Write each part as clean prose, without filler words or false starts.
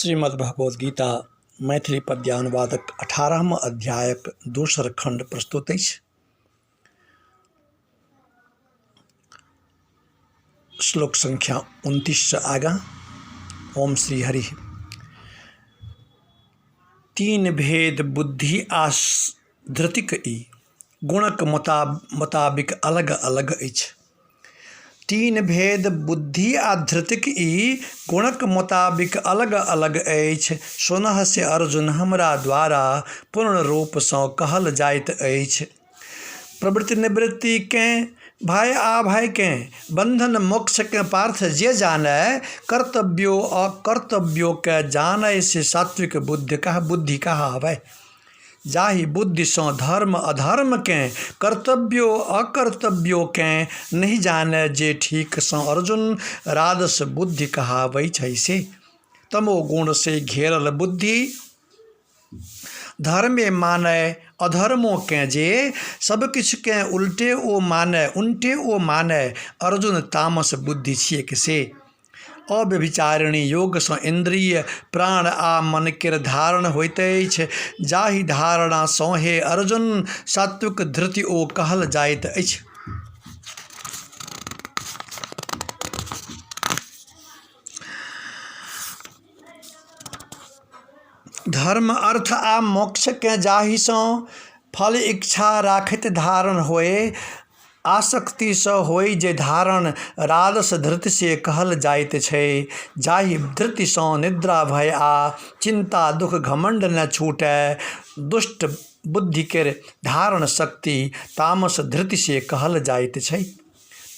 श्रीमद्भगवद्गीता मैथिली पद्यानुवादक 18म अध्यायक दोसर खण्ड प्रस्तुत अछि। श्लोक संख्या 29 से आगाँ। ओम श्री हरि। तीन भेद बुद्धि आ धृतिक ई गुणक मोताबिक अलग अलग अछि। तीन भेद बुद्धि आ धृतिक ई गुणक मोताबिक अलग अलग अछि। सुनह से अर्जुन हमरा द्वारा पूर्ण रूपसँ कहल जाइत अछि। प्रवृत्ति निवृत्तिकेँ, भय आ भयकेँ, बन्धन मोक्षकेँ पार्थ जे जानय, कर्तव्यो अकर्तव्योकेँ जानय से सात्विक बुद्धि कहाबय। जाहि बुद्धिसँ धर्म अधर्मकेँ, कर्तव्यो अकर्तव्योकेँ नहि जानय जे ठीकसँ अर्जुन राजस बुद्धि कहाबै छै से। तमोगुणसँ घेरल बुद्धि धर्मे मानय अधर्मोकेँ जे, सब किछुकेँ उल्टे ओ मानय उनटे ओ मानय अर्जुन तामस बुद्धि छियैक से। अव्यभिचारिणी योगसँ इन्द्रिय, प्राण आ मन केर धारण होइत अछि, जाहि धारणासँ हे अर्जुन सात्विक धृति ओ कहल जाइत अछि। धर्म, अर्थ आ मोक्षकेँ जाहिसँ फल इच्छा राखैत धारण होए, आसक्तिसँ होइ जे धारण राजस धृति से कहल जाइत छै। जाहि धृतिसँ निद्रा, भय आ चिन्ता, दुख, घमण्ड ने छूटय, दुष्ट बुद्धिकेर धारण शक्ति तामस धृति से कहल जाइत छै।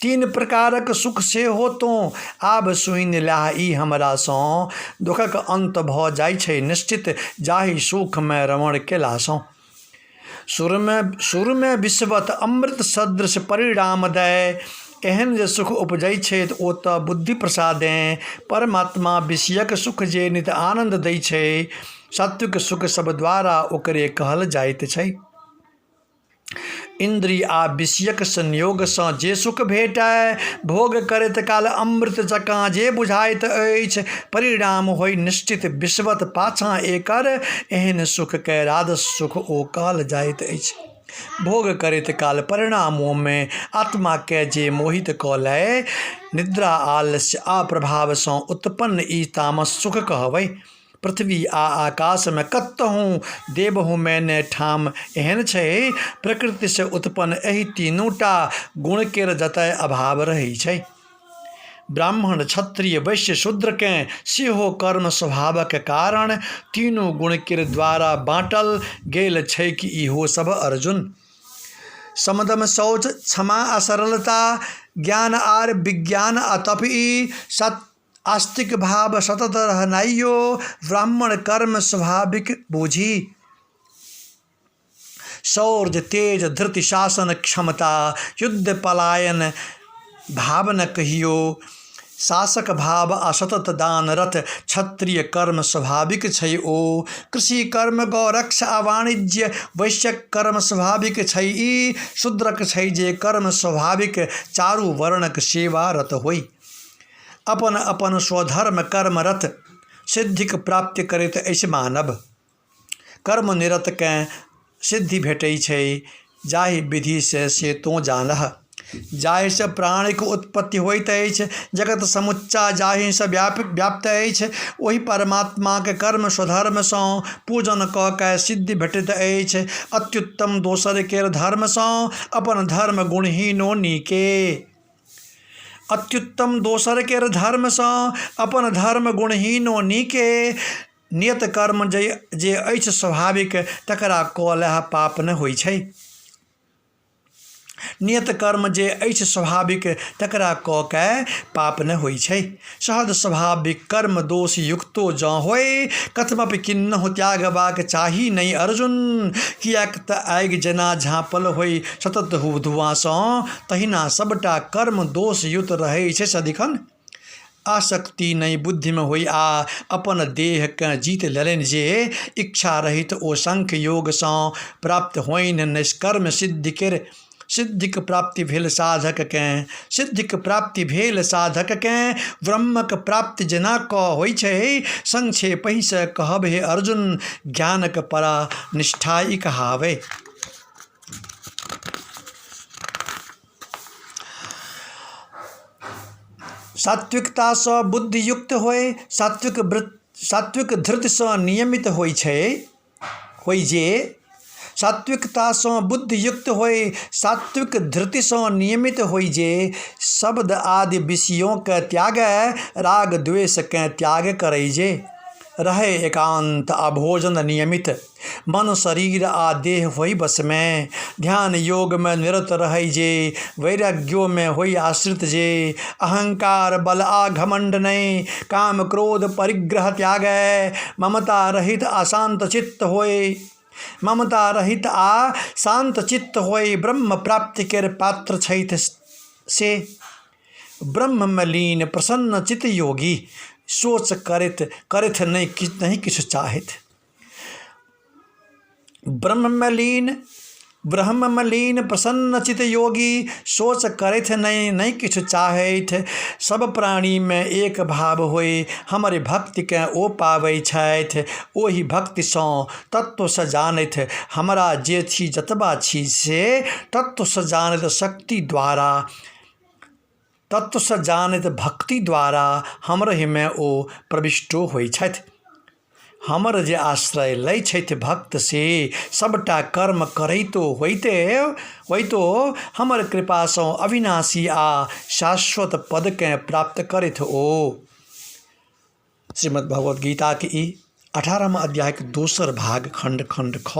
तीन प्रकारक सुख सेहो तोँ आब सुनि लएह ई हमरासँ, दुखक अन्त भऽ जाइ छै निश्चित जाहि सुखमे रमण केलासँ। सुरमे विषवत अमृत सदृश परिणाम दय, एहन जे सुख उपजै छै ओ तऽ बुद्धि प्रसादेँ। परमात्मा विषयक सुख जे नित आनन्द दै छै, सात्विक सुख सब द्वारा ओकरे कहल जाइत छै। इन्द्रिय आ विषयक संयोगसँ जे सुख भेटय, भोग करैत काल अमृत जकाँ जे बुझाइत अछि, परिणाम होइ निश्चित विषवत पाछाँ एकर, एहन सुखकेँ राजस सुख ओ कहल जाइत अछि। भोग करैत काल परिणामोमे आत्माकेँ जे मोहित कऽ लए, निद्रा आलस्य आ प्रभावसँ उत्पन्न ई तामस सुख कहबै। पृथ्वी आ आकाशमे कतहु देवहुमे ने ठाम एहन छै, प्रकृतिसँ उत्पन्न एहि तीनूटा गुणकेर जतय अभाव रहै छै। ब्राह्मण, क्षत्रिय, वैश्य, शूद्रकेँ सेहो कर्म स्वभावक कारण तीनू गुणकेर द्वारा बाँटल गेल छैक इहो सभ अर्जुन। समदम शौच, क्षमा आ सरलता, ज्ञान आर विज्ञान आ तप ई सत आस्तिक भाव सतत रहनाइयो ब्राह्मण कर्म स्वाभाविक बूझी। शौर्य, तेज, धृति, शासन क्षमता, युद्ध, पलायन भाव न कहियो, शासक भाव आ सतत दानरत क्षत्रिय कर्म स्वाभाविक छै ओ। कृषि कर्म, गौरक्ष आ वाणिज्य वैश्यक कर्म स्वाभाविक छै ई। शूद्रक छै जे कर्म स्वाभाविक चारू वर्णक सेवा रत होइ। अपन अपन स्वधर्म कर्मरत सिद्धिक प्राप्ति करैत अछि मानव। कर्म निरतकेँ सिद्धि भेटै छै जाहि विधिसँ से तोँ जानह। जाहिसँ प्राणीक उत्पत्ति होइत अछि, जगत समुच्चा जाहिसँ व्याप्त अछि, ओहि परमात्माक कर्म स्वधर्मसँ पूजन कऽ कए सिद्धि भेटैत अछि। अत्युत्तम दोसर केर धर्मसँ अपन धर्म गुणहीनो नीके। अत्युत्तम दोसर केर धर्मसँ अपन धर्म गुणहीनो नीके। नियत कर्म जे अछि स्वाभाविक तकरा कऽ लएह पाप नहि होइ छै। नियत कर्म जे अछि स्वाभाविक तकरा कऽ कए पाप नहि होइ छै। सहज स्वाभाविक कर्म दोष युक्तो जँ होय, कथमपि किन्नहु त्यागबाक चाही नहि अर्जुन। किएक तऽ आगि जेना झाँपल होइ सतत धुआँसँ, तहिना सबटा कर्म दोषयुक्त रहै छै सदिखन। आसक्ति नहि बुद्धिमे होइ आ अपन देहकेँ जीत लेलनि जे इच्छा रहित ओ सांख्य योगसँ प्राप्त होइन निष्कर्म सिद्धिकेर सिद्धिक प्राप्ति भेल साधककेँ, सिद्धिक प्राप्ति भेल साधककेँ, ब्रह्मक प्राप्ति जेना कऽ होइ छै, संक्षेपहिसँ कहब हे अर्जुन, ज्ञानक परा निष्ठा ई कहाबै। सात्विकतासँ बुद्धियुक्त होइ, सात्विक वृत्त सात्विक धृतिसँ नियमित होइ छै, होइ जे सात्विकतासँ बुद्धियुक्त होइ, सात्विक धृतिसँ नियमित होइ जे शब्द आदि विषयोके त्यागय, राग द्वेषकेँ त्याग करै जे रहै एकान्त आ भोजन नियमित, मन शरीर आ देह होइ वशमे, ध्यान योगमे निरत रहै जे वैराग्योमे होइ आश्रित जे अहंकार बल आ घमण्ड नहि, काम क्रोध परिग्रह त्यागय, ममता रहित आ शान्त चित्त होय, ममता रहित आ शान्त चित्त होय, ब्रह्म प्राप्ति केर पात्र छथि से ब्रह्ममे लीन प्रसन्न चित्त योगी, सोच करैत करथि नहि नहि किछु चाहथि। ब्रह्ममे लीन ब्रह्ममे लीन प्रसन्न चित योगी, सोच करथि नहि नहि किछु चाहथि, सब प्राणीमे एक भाव होइ, हमर भक्तिकेँ ओ पाबै छथि, ओहि भक्तिसँ तत्वसँ जानथि, हमरा जे छी जतबा छी से तत्वसँ जानैत शक्ति द्वारा, तत्वसँ जानैत भक्ति द्वारा हमरहिमे ओ प्रविष्टो होइ छथि। हमर जे आश्रय लै छथि भक्त से सबटा कर्म करैतो होइते होइतो हमर कृपासँ अविनाशी आ शाश्वत पदकेँ प्राप्त करथि ओ। श्रीमद् भगवद गीताके ई 18म अध्यायके दोसर भाग खण्ड खण्ड ख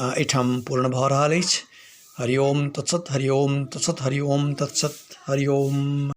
एहिठाम पूर्ण भऽ रहल अछि। हरि ओम तत्सत, हरि ओम तत्सत, हरि ओम तत्सत, हरि ओम।